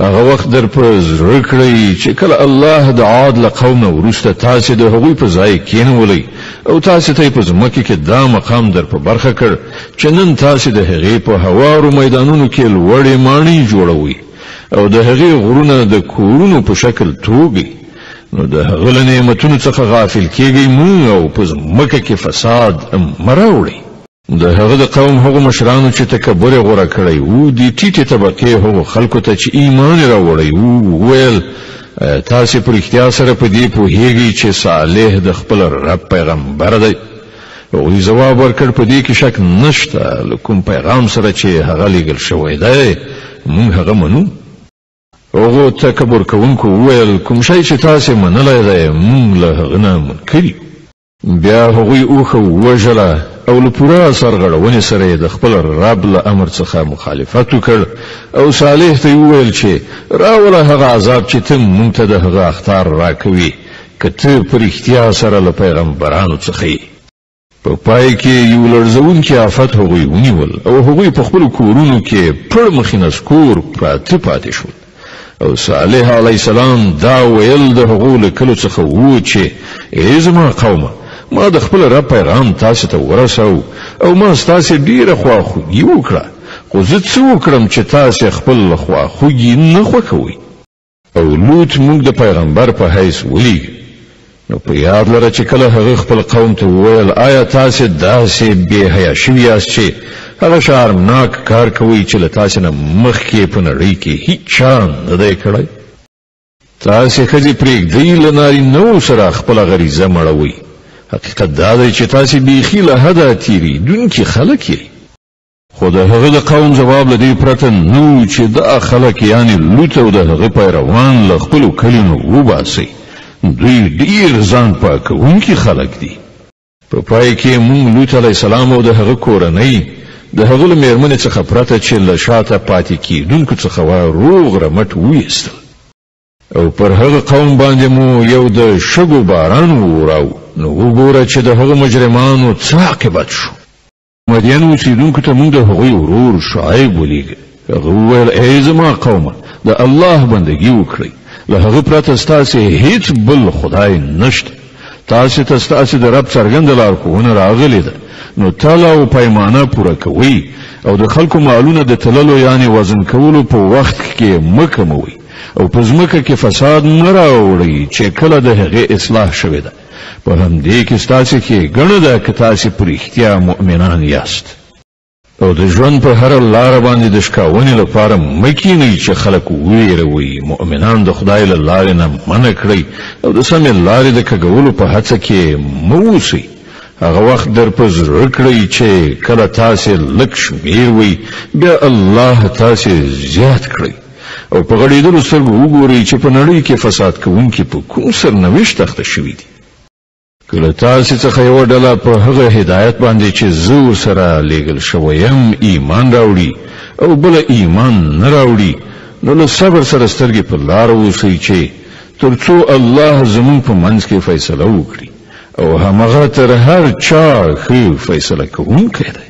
هغه وخت در په زړه کړئ چې کله الله د عاد له قوم نه وروسته تاسې د هغوی په ځای کېنولئ او تاسې ته یې په ځمکې کې دا مقام در په برخه کړ چې نن تاسې د هغې په هوارو میدانونو کې لوړې ماڼۍ جوړوئ او د هغې غرونه د کورونو په شکل توږئ، نو د هغه له نعمتونو څخه غافل کېږئ مه او په ځمکه کې فساد مه راوړئ. د هغه د قوم هغو مشرانو چې تکبر یې غوره کړی وو، د ټیټې طبقې هغو خلکو ته چې ایمان یې راوړی وو وویل: تاسې په رښتیا سره په دې پوهیږئ چې صالح د خپل رب پیغمبر دی؟ هغوی ځواب ورکړ: په دې کې شک نشته، له کوم پیغام سره چې هغه لیږل شوی دی موږ هغه منو. هغو تکبر کوونکو وویل: کوم شی چې تاسې منلی دی موږ له هغه نه منکر یو. بیا هغوی اوښه ووژله او له پوره سرغړونې سره یې د خپل رب له امر څخه مخالفت وکړ او صالح ته یې وویل چې راوله هغه عذاب چې ته مونږ ته د هغه اخطار راکوي، که ته په رښتیا سره له پیغمبرانو څخه یې. په پای کې یو لړزوونکي آفت هغوی ونیول او هغوی په خپلو کورونو کې پړ مخې نسکور پراته پاتې شول. او صالح علیه السلام دا ویل د هغو له کلو څخه وو چې ای زما قومه، ما د خپل رب پیغام تاسو ته ورساو او ما ستاسو ډیره خواخوږي وکړه، خو زه څه وکړم چې تاسو خپل خواخوږي نه خوښوئ؟ او لوط موږ د پیغمبر په حیث ولیږه، نو په یاد لره چې کله هغه خپل قوم ته وویل: آیا تاسې داسې بې حیا شوي یاست چې هغه شرمناک کار کوئ چې له تاسې نه مخکې په نړۍ کې هیچا نه دی کړی؟ تاسې ښځې پرېږدئ، له نارینهوو سره خپله غریزه مړوئ. حقیقت دا دی چې تاسې بیخي له حده تېرېدونکي خلک یئ. خو د هغه د قوم ځواب له دې پرته نه و چې دا خلک یعنې لوط او د هغه پیروان له خپلو کلیو وباسئ، دوی ډیر ځان پاکوونکي خلک دي. په پای کې مونږ لوط علیه السلام او د هغه کورنۍ د هغه له میرمنې څخه پرته چې له شاته پاتې کېدونکو څخه وه روغ رمټ وویستل. او پر هغه قوم باندې مو یو د شګو باران ووراو، نو وګوره چې د هغو مجرمانو څه عاقبت شو. مدین اوسېدونکو ته موږ د هغوی ورور شعیب ولیږه. هغه وویل: ای زما قومه، د الله بندګي وکړئ، له هغه پرته ستاسې هیڅ بل خدای نشته. تاسې ته ستاسې د رب څرګنده لارښوونه راغلې ده، نو تله او پیمانه پوره کوئ او د خلکو مالونه د تللو یعنې وزن کولو په وخت کې مه کموئ او په ځمکه کې فساد مه راوړئ چې کله د هغې اصلاح شوې ده. په همدې کې ستاسې ښېګڼه ده که تاسې په رښتیا مؤمنان یاست. او د ژوند په هره لاره باندې د شکاونې لپاره مه کینئ چې خلک وویروئ. مؤمنان د خدای له لارې نه منع کړئ او د سمې لارې د کږولو په هڅه کې مه اوسئ. هغه وخت در په زړه کړئ چې کله تاسې لږ شمېر وئ، بیا الله تاسې زیات کړئ او په غړېدلو سترګو وګورئ چې په نړۍ کې فساد کوونکي په کوم سرنوشت اخته شوي دي. که له تاسې څخه یوه ډله په هغه هدایت باندې چې زه ورسره لیږل شوی یم ایمان راوړي او بله ایمان نه راوړي، نو له صبر سره سترګې په لاره اوسئ چې تر څو الله زموږ په منځ کې فیصله وکړي، او همغه تر هر چا ښه فیصله کوونکی دی.